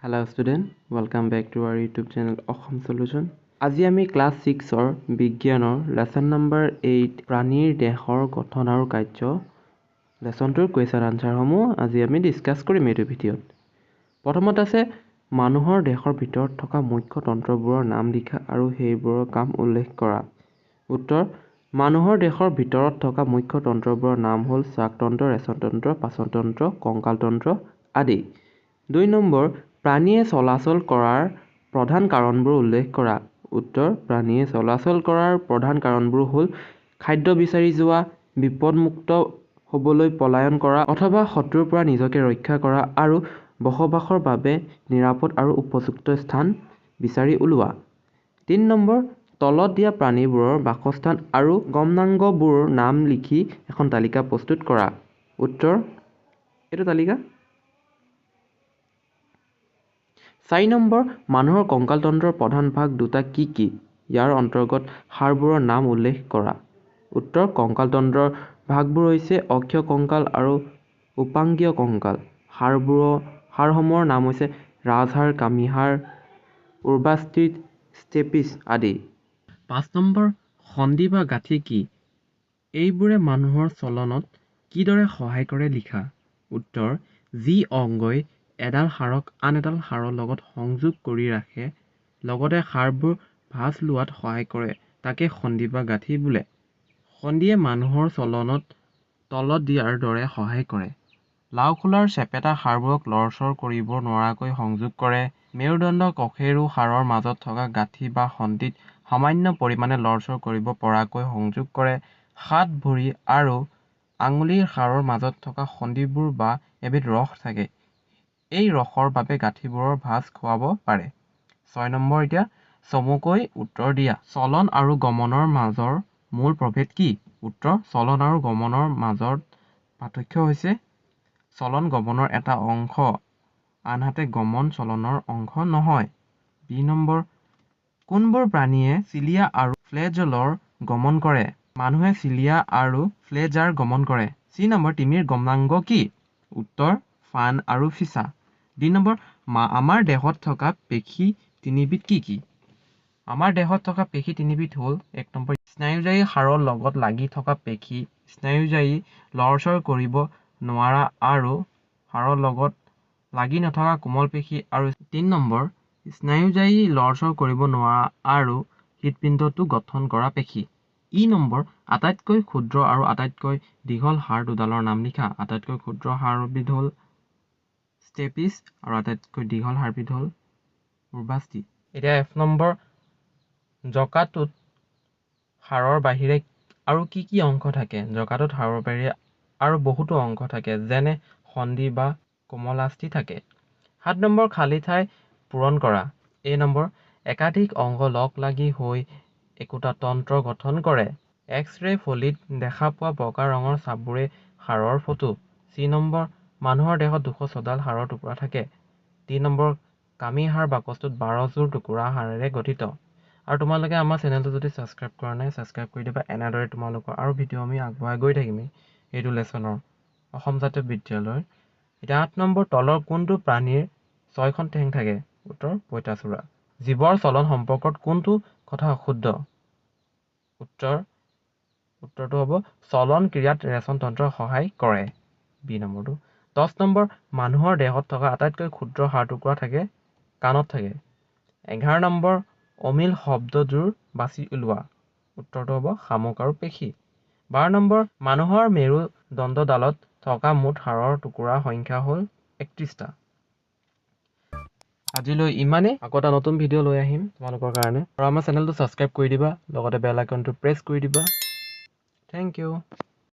Hello student, welcome back to our YouTube channel Assam solution. আজি আমি class ছিক্সৰ বিজ্ঞানৰ লেচন নম্বৰ 8, প্ৰাণীৰ দেহৰ গঠন আৰু কাৰ্য লেচনটোৰ কুৱেশ্যন আনচাৰসমূহ আজি আমি ডিছকাছ কৰিম এইটো ভিডিঅ'ত। প্ৰথমত আছে, মানুহৰ দেহৰ ভিতৰত থকা মুখ্য তন্ত্ৰবোৰৰ নাম লিখা আৰু সেইবোৰৰ কাম উল্লেখ কৰা। উত্তৰ, মানুহৰ দেহৰ ভিতৰত থকা মুখ্য তন্ত্ৰবোৰৰ নাম হ'ল শ্বাসতন্ত্ৰ, ৰেচনতন্ত্ৰ, পাচনতন্ত্ৰ, কংকালতন্ত্ৰ আদি। 2 নম্বৰ, প্ৰাণীয়ে চলাচল কৰাৰ প্ৰধান কাৰণবোৰ উল্লেখ কৰা। উত্তৰ, প্ৰাণীয়ে চলাচল কৰাৰ প্ৰধান কাৰণবোৰ হ'ল খাদ্য বিচাৰি যোৱা, বিপদমুক্ত হ'বলৈ পলায়ন কৰা অথবা শত্ৰুৰ পৰা নিজকে ৰক্ষা কৰা আৰু বসবাসৰ বাবে নিৰাপদ আৰু উপযুক্ত স্থান বিচাৰি ওলোৱা। 3 নম্বৰ, তলত দিয়া প্ৰাণীবোৰৰ বাসস্থান আৰু গমনাংগবোৰৰ নাম লিখি এখন তালিকা প্ৰস্তুত কৰা। উত্তৰ, এইটো তালিকা। 4 নম্বৰ, মানুহৰ কংকালতন্ত্ৰৰ প্ৰধান ভাগ দুটা কি কি? ইয়াৰ অন্তৰ্গত হাড়বোৰৰ নাম উল্লেখ কৰা। উত্তৰ, কংকালতন্ত্ৰৰ ভাগবোৰ হৈছে অক্ষীয় কংকাল আৰু উপাংগীয় কংকাল। হাড়সমূহৰ নাম হৈছে ৰাজহাড়, কামিহাড়, উৰ্বাস্থি, ষ্টেপিছ আদি। 5 নম্বৰ, সন্ধি বা গাঁঠি কি? এইবোৰে মানুহৰ চলনত কিদৰে সহায় কৰে লিখা। উত্তৰ, যি অংগই এডাল হাড়ক আন এডাল হাড়ৰ লগত সংযোগ কৰি ৰাখে, লগতে হাড়বোৰ ভাঁজ লোৱাত সহায় কৰে, তাকে সন্ধি বা গাঁঠি বোলে। সন্ধিয়ে মানুহৰ চলনত তলত দিয়াৰ দৰে সহায় কৰে। লাওখোলাৰ চেপেটা হাড়বোৰক লৰচৰ কৰিব নোৱাৰাকৈ সংযোগ কৰে। মেৰুদণ্ড কশেৰু হাড়ৰ মাজত থকা গাঁঠি বা সন্ধিত সামান্য পৰিমাণে লৰচৰ কৰিব পৰাকৈ সংযোগ কৰে। হাত, ভৰি আৰু আঙুলিৰ হাড়ৰ মাজত থকা সন্ধিবোৰ বা এবিধ ৰস থাকে, এই ৰসৰ বাবে গাঁঠিবোৰৰ ভাঁজ খুৱাব পাৰে। 6 নম্বৰ, এতিয়া চমুকৈ উত্তৰ দিয়া। চলন আৰু গমনৰ মাজৰ মূল প্ৰভেদ কি? উত্তৰ, চলন আৰু গমনৰ মাজৰ পাৰ্থক্য হৈছে চলন গমনৰ এটা অংশ, আনহাতে গমন চলনৰ অংশ নহয়। বি নম্বৰ, কোনবোৰ প্ৰাণীয়ে চিলিয়া আৰু ফ্লেজেলৰ গমন কৰে? মানুহে চিলিয়া আৰু ফ্লেজাৰ গমন কৰে। চি নম্বৰ, তিমিৰ গমনাংগ কি? উত্তৰ, ফান আৰু ফিছা। ডি নম্বৰ, আমাৰ দেহত থকা পেশী তিনিবিধ কি কি? আমাৰ দেহত থকা পেশী তিনিবিধ হ'ল, 1 নম্বৰ, স্নায়ুজায়ী হাড়ৰ লগত লাগি থকা পেশী, স্নায়ুজায়ী লৰচৰ কৰিব নোৱাৰা আৰু হাড়ৰ লগত লাগি নথকা কোমল পেশী, আৰু 3 নম্বৰ, স্নায়ুজায়ী লৰচৰ কৰিব নোৱাৰা আৰু হৃদপিণ্ডটো গঠন কৰা পেশী। ই নম্বৰ, আটাইতকৈ ক্ষুদ্ৰ আৰু আটাইতকৈ দীঘল হাড় দুডালৰ নাম লিখা। আটাইতকৈ ক্ষুদ্ৰ হাড়বিধ হ'ল ষ্টেপিছ আৰু আটাইতকৈ দীঘল হাড়বিধ হ'ল উৰ্বাস্থি। এতিয়া এফ নম্বৰ, জঁকাটোত হাড়ৰ বাহিৰে আৰু কি কি অংশ থাকে? জঁকাটোত হাড়ৰ বাহিৰে আৰু বহুতো অংশ থাকে, যেনে সন্ধি বা কোমলাস্থি থাকে। 7 নম্বৰ, খালী ঠাই পূৰণ কৰা। এ নম্বৰ, একাধিক অংগ লগ লাগি হৈ একোটা তন্ত্ৰ গঠন কৰে। এক্স ৰে ফলিত দেখা পোৱা বগা ৰঙৰ চাপবোৰে হাড়ৰ ফটো। চি নম্বৰ, মানুহৰ দেহত 206ডাল হাড়ৰ টুকুৰা থাকে। ডি নম্বৰ, কামিহাড় বাকচটোত 12 যোৰ টুকুৰা হাড়েৰে গঠিত। আৰু তোমালোকে আমাৰ চেনেলটো যদি ছাবস্ক্ৰাইব কৰা নাই, ছাবস্ক্ৰাইব কৰি দিবা। এনেদৰে তোমালোকৰ আৰু ভিডিঅ' আমি আগবঢ়াই গৈ থাকিম এইটো লেচনৰ অসম জাতীয় বিদ্যালয়ৰ। এতিয়া 8 নম্বৰ, তলৰ কোনটো প্ৰাণীৰ 6খন ঠেং থাকে? উত্তৰ, পঁইতাচোৰা। জীৱৰ চলন সম্পৰ্কত কোনটো কথা অশুদ্ধ? উত্তৰটো হ'ব চলন ক্ৰিয়াত ৰেচনতন্ত্ৰই সহায় কৰে, বি নম্বৰটো। 10 নম্বৰ, মানুহৰ দেহত থকা আটাইতকৈ ক্ষুদ্ৰ হাড় টুকুৰা থাকে কাণত থাকে। 11 নম্বৰ, অমিল শব্দযোৰ বাছি উলিওৱা। উত্তৰটো হ'ব শামুক আৰু পেশী। 12 নম্বৰ, মানুহৰ মেৰুদণ্ডডালত থকা মুঠ হাড়ৰ টুকুৰাৰ সংখ্যা হ'ল 31টা। আজিলৈ ইমানেই, আকৌ এটা নতুন ভিডিঅ' লৈ আহিম তোমালোকৰ কাৰণে। আৰু আমাৰ চেনেলটো ছাবস্ক্ৰাইব কৰি দিবা, লগতে বেল আইকনটো প্ৰেছ কৰি দিবা। Thank you.